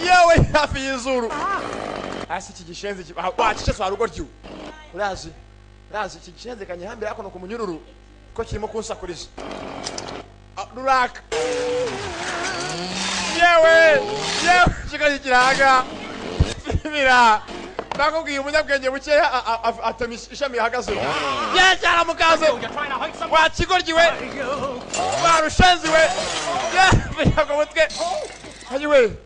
Yewe, hafi y'izuru hasi iki gishenzi wacecetse wa rugo ryiwe. Urazi, urazi iki gishenzi kanyihambira hakuno ku munyururu ko kirimo kunsakuriza. Ruraka. Yewe yewe, kikaji kiraga mira. Nakubwiye, umunyabwenge bukeya atema ishami yahagazeho. Ye, cyaramukaze. Wa kigoryi we, wa rushenzi we! Ye, ku mutwe ayiwe.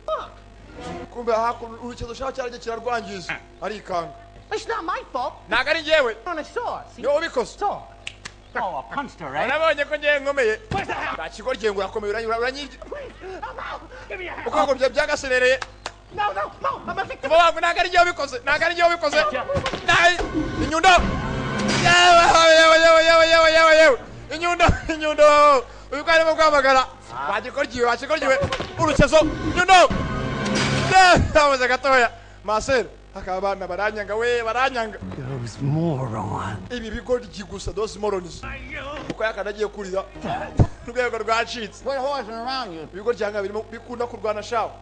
Kumbe hakuno urukezo shaho cyaragiye kirarwangiza, arikanga. It's not my fault. Ntabwo ari njyewe. On a saw. See? Niwe ubikoze. Saw. Oh, I punched her, eh? Urabonye ko ngewe nkomeye. Nta kigoryi ngo urakomeye, uranyibye. I'm out. Give me a hand. Uko ngo byagaserereye. No, no, no. I'm a victim. Kuva wangu, ntabwo ari njyewe ubikoze, ntabwo ari njyewe ubikoze. Inyundo! Yewe yewe yewe yewe yewe yewe yewe, inyundo, inyundo! Uyu ko arimo guhamagara. Wakigoryiwe, wakigoryiwe! Urukezo, inyundo! Yewe, gatoya masera akaba abana baranyanga we, baranyanga. Those morons. Ibi bigoryi gusa, those morons. Uko yakanagiye kurira urwego rwacitse. Quit horsing around, you. Ibigoryi hanga birimo bikunda kurwana shawo.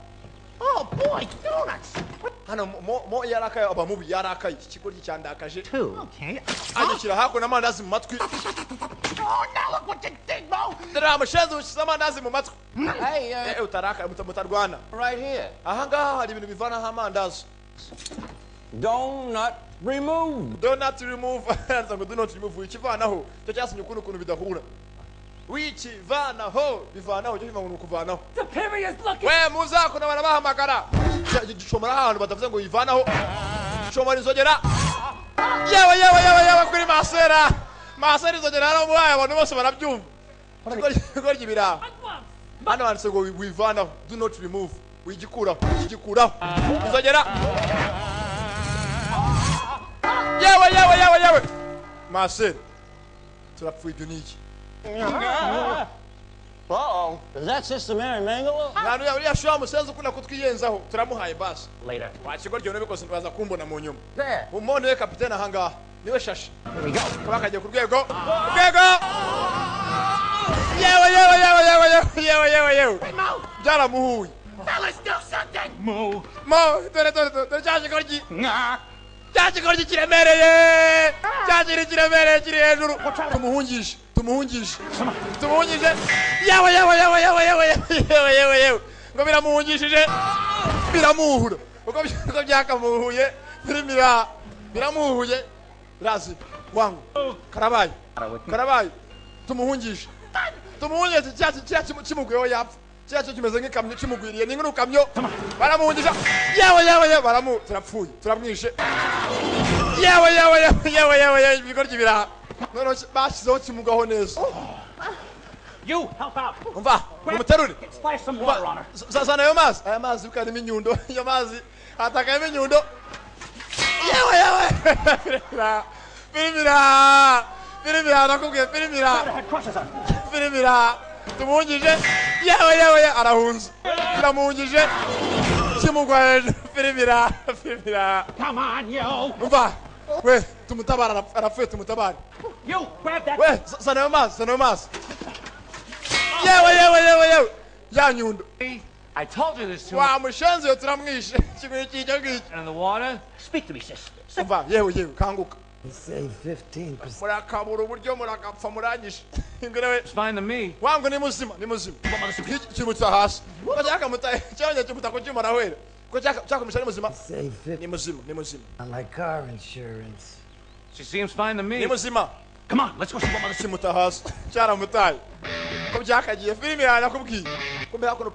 Oh, boy, donuts. What? Hano mo yarakaye, aba mubi, yarakaye. Iki kigoryi cyandakaje. Two. Okay. Agishyira hakuno amandazi mu matwi. Oh, now look what you did, Mo. Dore amushenzi ushyize amandazi mu matwi. Hey, Eh, utarakaye, mutarwana. right here. Aha ngaha hari ibintu bivanaho amandazi. Donut removed. Do not remove. Handitse ngo "Do not remove", wikivanaho. Icyo cyasinye ukundi ukuntu bidahura. Wikivanaho, bivanaho icyo kiva ngo ni ukuvanaho. Superior's looking. We muzakuna barabahamagara. Gicomora ahantu batavuze ngo wivanaho, gicomora inzogera. Yewe yewe yewe yewe, kuri masera, masera inzogera yaramuhaye, abantu bose barabyumva. Ikigoryi ibiraha. Hano handitse ngo wivanaho, "Do not remove", wigikuraho, kigikuraho inzogera. Yewe yewe yewe yewe, masera turapfuye. Ibyo ni iki? Uh-oh. Is that Sister Mary Mangala? Mwana uriya shuwa musenzi ukunda kutwiyenzaho, turamuhaye basi. Later. Wa kigoryi nabikoze, baza kumbona mu nyuma. There. Umone we kapitene ahangaha niwe shashi. Here we go. Kaba kagiye ku rwego, rwego. Yewe yewe yewe yewe yewe yewe yewe yewe! Hey, Mo. Byaramuhuye. Fellas, do something. Mo. Mo, dore dore dore dore cya kigoryi, cya kigoryi kiremereye, cya kintu kiremereye kiri hejuru. Tumuhungishe, tumuhungishe, tumuhungishe! Yewe yewe yewe yewe yewe yewe yewe yewe! Ngo biramuhungishije, biramuhura. Uko byakamuhuye, birimira biramuhuye. Razi wangu, karabaye, karabaye! Tumuhungishe, tumuhungishe! Cya kimuguyeho yapfa. Cya cyo kimeze nk'ikamyo kimugwiriye, ni nk'urukamyo. Baramuhungisha. Yewe yewe yewe, baramu, turapfuye, turamwishe! Yewe yewe yewe yewe yewe yewe, ibigoryi biraha. Noneho bashyizeho kimugaho neza. You help out. Umva, mumuterure. Splash some water on her. Zana ayo mazi, aya mazi ukarimo inyundo. Ayo mazi atakayemo inyundo. Yewe yewe, firimira, firimira, firimira! Nakubwiye, firimira. Head crushes her. Firimira, tumuhungije. Yewe yewe yewe, arahunze, turamuhungije, kimugwa hejuru. Firimira, firimira! Come on, you. Umva we, tumutabara, arapfuye, tumutabare. You grab that. We, zana ayo mazi, zana ayo mazi! Yewe yewe yewe yewe, ya nyundo! I told you there's too Wa mushenzi we, turamwishe! Kimwe cy'icyo ngicyo. much in the water. Speak to me, sis. Umva, yewe yewe, kanguka. Save 15%. Murakabura uburyo murakapfa, muranyishe ingure we. It's fine to me. Wangu, ni muzima, ni muzima. Kimuta hasi ko cyakamuta, cyongeye kimuta ku cyuma, arahwera ko cyakumisha. Ni muzima. Save 15 Ni muzima, ni muzima. Like car insurance. She seems fine to me. Ni muzima. Come on, let's go see what Mother Kimuta hasi, cyaramutaye ko byakagiye. Filime yanakubwiye kumbe hakuno.